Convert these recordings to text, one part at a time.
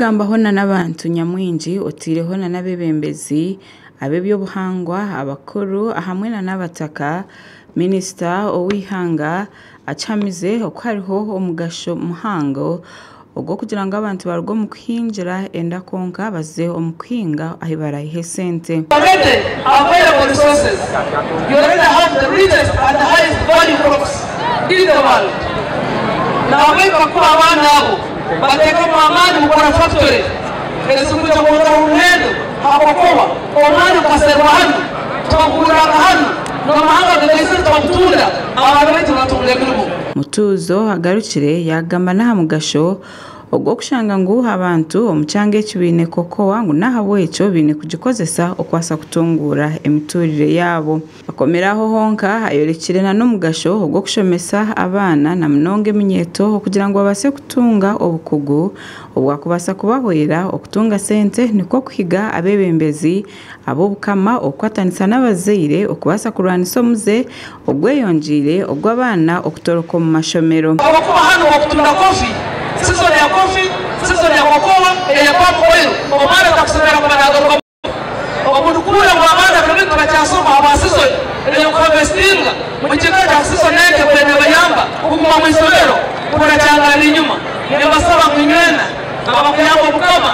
Arikugambaho na n'abantu nyamwingi oteireho na n'abeebembezi ab'eby'obuhangwa abakuru hamwe na n'abataka, minisita ow'eihanga akihamize oku hariho omugasho muhango ogw'okugira ngu abantu baruge omu kuhingira enda kwonka baze omu kuhinga ahu barayihe esente. Already available resources, you already have the richest and the highest value crops in the world. Nahabweki kakuba abaana abo bateekamu amaani mukora factory ezikwija kwongera omuhendo ha cocoa, omwani gukaserwa hanu, twagugurra hanu, n'amahanga gagaizire twagutunda, abaana baitu batunga emirimo. Mutuuzo agarukire yaagamba n'aha mugasho ogw'okushanga ngu abantu omu kyanga eki baine cocoa ngu n'ahabw'ekyo baine kugikozesa okubaasa kutunguura emiturire yaabo. Akomire aho honka ayorekire na n'omugasho ogw'okushomesa abaana na munonga eminyeeto okugira ngu babaase kutunga obukugu obwakubaasa kubahwera okutunga sente nikwo kuhiga abeebembezi ab'obukama okukwatanisa n'abazaire okubaasa kurwanisa omuze ogweyongyeire ogw'abaana okutoroka omu mashomero. Ahabw'okuba hanu okutunda coffee, season ya coffee, season ya cocoa, eya palm oil, omwana takusomera kuba nagaruka obu nikuhurira ngu abaana biro binu tibakyasoma habwa season ey'okuharvestinga omu kiikaro kya season egi ekubaire nebayamba kuguma omu isomero kurakyangara enyuma. Nimbasaba ngu inywena abakuyamba Obukama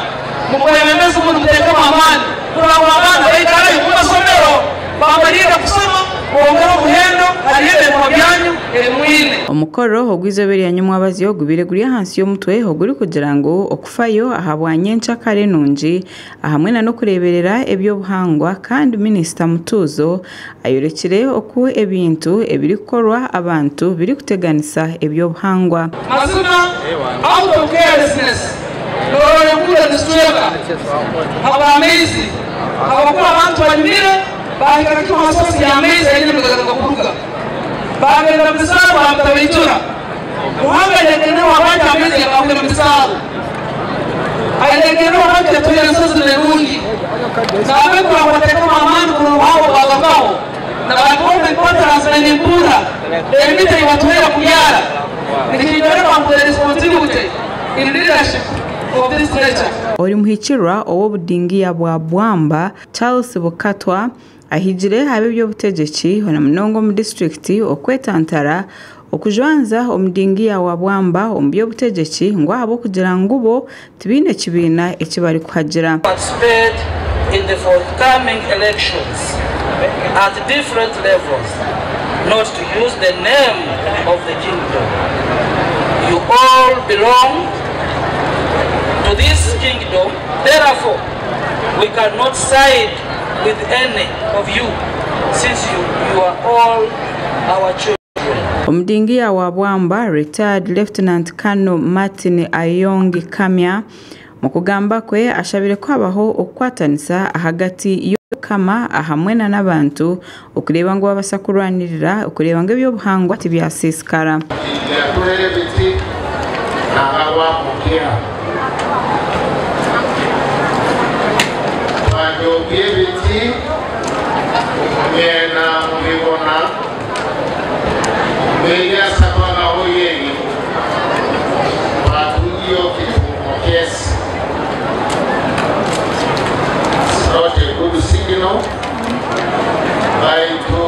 mubwebembezi bunu muteekemu amaani kurora ngu abaana baikarayo omu masomero bamalirra kusoma bongere omuhendo hali ebirimwa byanyu ebi mwine. Omukoro ogw'eizooba erya nyomwabazyo gubaire guri ahansi y'omutwe ogurikugira ngu okufayo ahabwa nyenkyakare nungi ahamwe na n'okureeberera eby'obuhangwa kandi minisita Mutuuzo ayorekire oku ebintu ebirikukorwa abantu birikuteganisa eby'obuhangwa. Mazima out of carelessness norora enguudo nizicweka habw'amaizi habwokuba abantu balimire bahika kimu ha source y'amaizi aine nigagaruka kuruga bagenda mu bisaabu bamutabaijura. Ruhanga aine abantu amaizi gakahwera mu bisaabu. Aine abantu yatuhaire ensozi enungi. Nahabweki bateekamu amaani kurora obuhangwa bwagarukaho na ba government partners benimpura emiti ei batuhaire kubyara nikinyoreka ngu there is continuity in leadership of this nature. Ori muhikirwa ow'obudingiya bwa Bwamba, Charles Bukatwa ahigire ab'eby'obutegyeki na munonga omu disiturikiti okwetantara okujwanza omudingiya wa Bwamba omu by'obutegyeki ngu ahabw'okugira ngu bo tibaine kibiina eki barikuhagira. Participate in the forthcoming elections at different levels, not to use the name of the kingdom. You all belong to this kingdom, therefore we cannot side with any of you since you are all our children. Omudingiya wa Bwamba, retired Lieutenant Colonel Martin Ayongi Kamya, mu kugamba kwe ashabire kwabaho okukwatanisa ahagati y'Obukama ahamwe na n'abantu okureeba ngu babasa kurwanirira okureeba ngu eby'obuhangwa tibyasiisikara. Yatuhere ebiti nangabwamukira twajobya ebiti myena mubibona mberiasabagaho yeri twatungiyo kitungo kyesi. It's not a good signal baitu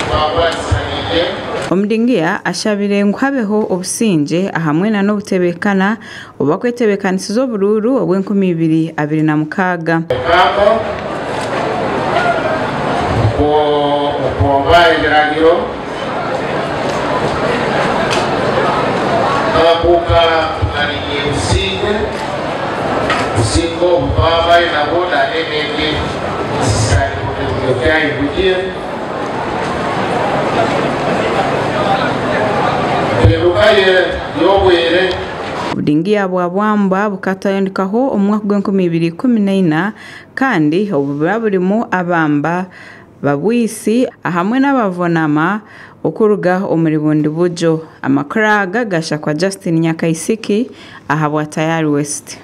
twakwatisaniire. Omudingiya ashabire ngu habeho obusingye ahamwe na n'obutebekana obakwetebekanisiza oburuuru obw'enkumi ibiri abiri na mukaaga. Ekambo okwomba ebiragiro n'okuka tumaliriye businge businge obu twabaye nabwo nanenege byayivugiye twerukaye y'obwere. Obudingiya bwa Bwamba bukatandikaho omu mwaka gw'enkumi ibiri ikumi n'eina kandi obu buba burimu abamba babwisi ahamwe n'abavunama okuruga omuri bundi bujo. Amakuru aga gashakwa Justin Nyakaisiki ahabwa Tayari West.